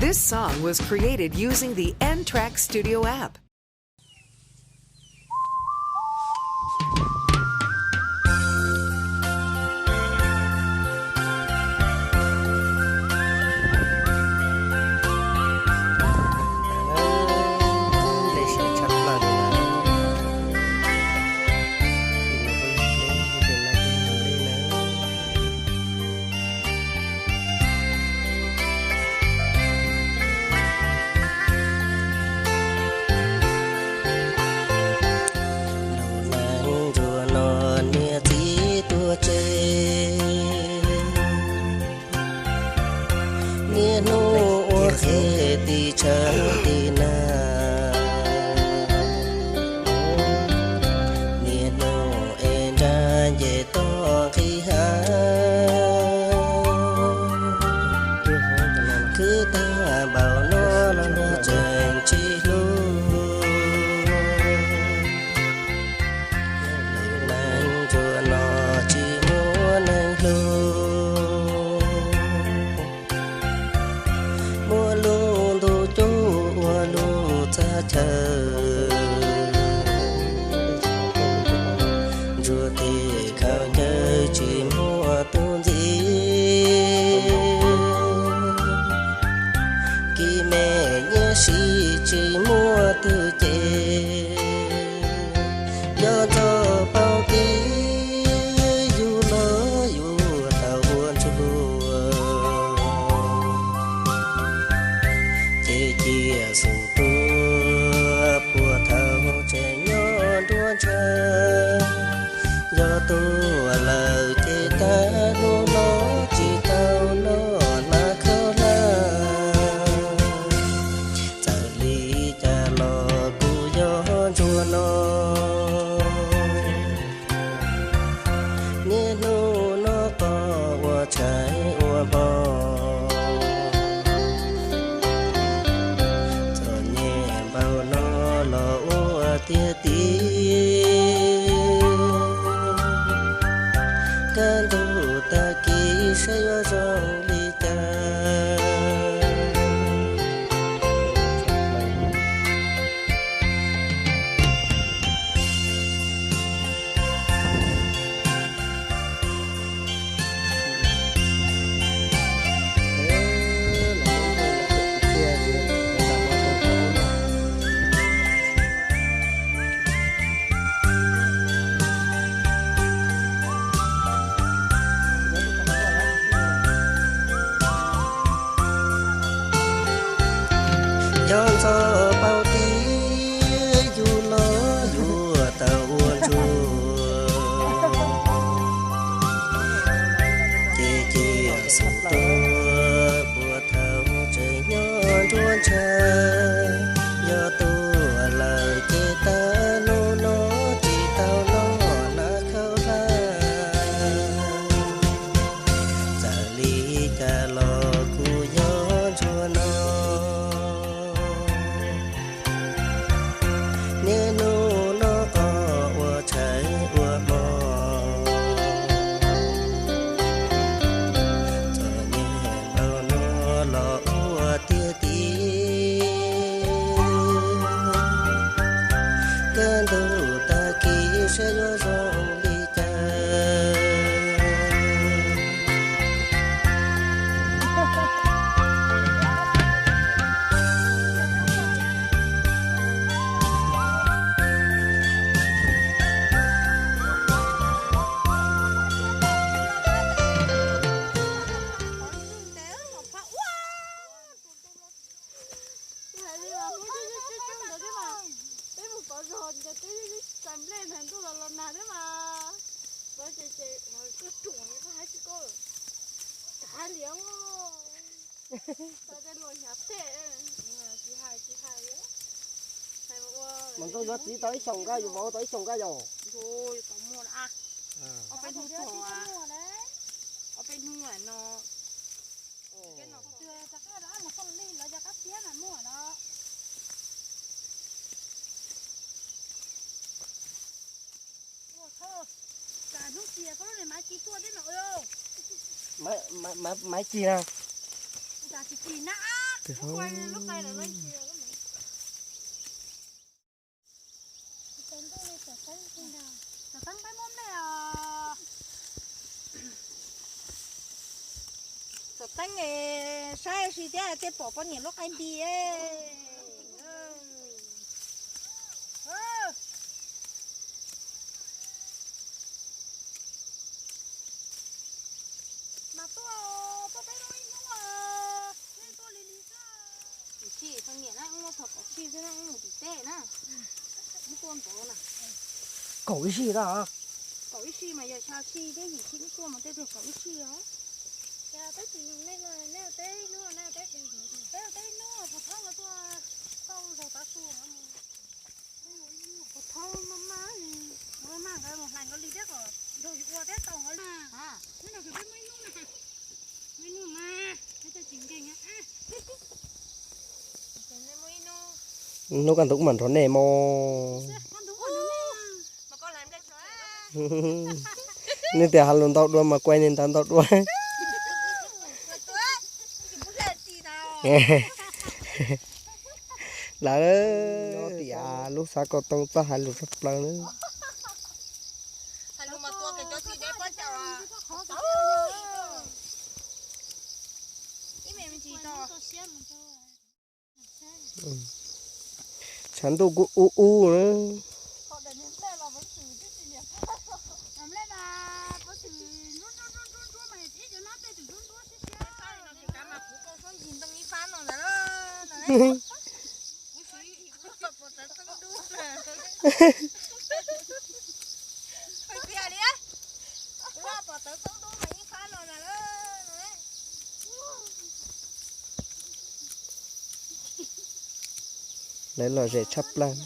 This song was created using the N Track Studio app. Lub neej ntsuag no niam txiv tuag tseg, niaj hnub ua qhev tiv tshav tiv nag, niaj hnub ev nra nce toj nqis hav, khwv tag npaum no los luag tseem tsis hlub. Lub neej ntsuag no tsis muaj neeg hlub, muaj lub ntuj cub ua lub txaj chaw, ntsuag tej khaub ncaws tsis muaj tus ntxiv, kis me nyiaj sib tsis muaj twg ces, nco ntxov paub tias yus los yuav tau ua ntsuag, ces cia xub tuag puag thaum tseem nyob nruab ntshav. Yog tuag lawm ces tag hnub no tsis tau noj hnav khaub hlab. Txawm li cas los kuv yog ntsuag no, niaj hnub noj qos ua tshais ua hmo, txom nyem npaum no los ua tiag tiag. Kaj ntug tag kis saib yuav zoo li cas. Nco ntxov paub tias yus los yuav tau ua ntsuag, ces cia xub tuag puag thaum tseem nyob nruab ntshav. Yog tuag lawm ces tag hnub no tsis tau noj hnav khaub hlab. Txawm li cas los kuv yog ntsuag no, niaj hnub noj qos ua tshais ua hmo, txom nyem npaum no los ua tiag tiag. Kaj ntug tag kis saib yuav zoo li cas. Peb mus pov zog ces twb txais nplej ntawm ntuj los los nag thiab mas. Pov ces ces koj ruam koj hais tsis koj kav liam. Txais tej luag hnyav tej, tsis hais tsis hais. Mas ntuj yuav txiv tau ib xyoos nqaij, yuav vauv tau ib xyoos nqaij yom. Ob peb hnub txog, ob peb hnub no. Maiv Cig na. Tsis Cig na. Lub qai lub qai lawm no. Tom teeb peb muab nplej os. Tom teeb saib si thiab tej pom poj niam lub qai nti. Mas tuaj, tuaj peb lub ib hnub, nej tuaj li li xwb. Yim si txom nyem na, wb muab thaum kaum si xwb na, wb mus tim teb na. Wb tuaj ntawd na. Kaum ib si na. Kaum ib si mas yog xya si thiab yim si wb tuaj mas tej tug kaum ib si os. Peb tsis, nej peb hnub, peb peb hnub puas thaub tuaj tau zaug tav su. Puas thaub maj maj, maj nkawd mus hlais nkawd li thiab kom nrog yus ua thiab tau nkawd li. Hnub no peb muaj ib hnub na, muaj ib hnub mas peb coj tsis nkeeg. Hnub kaj ntug wb mam nrog nej mog. Nej tias has lus ntau dua mas kuaj nej ntau ntau dua. Lawv tias lub xav kauj tooj txawj hais lus tshaj plaws na. Tshav ntuj kuj ub ub na. Lawv lom zem tshaj plaws.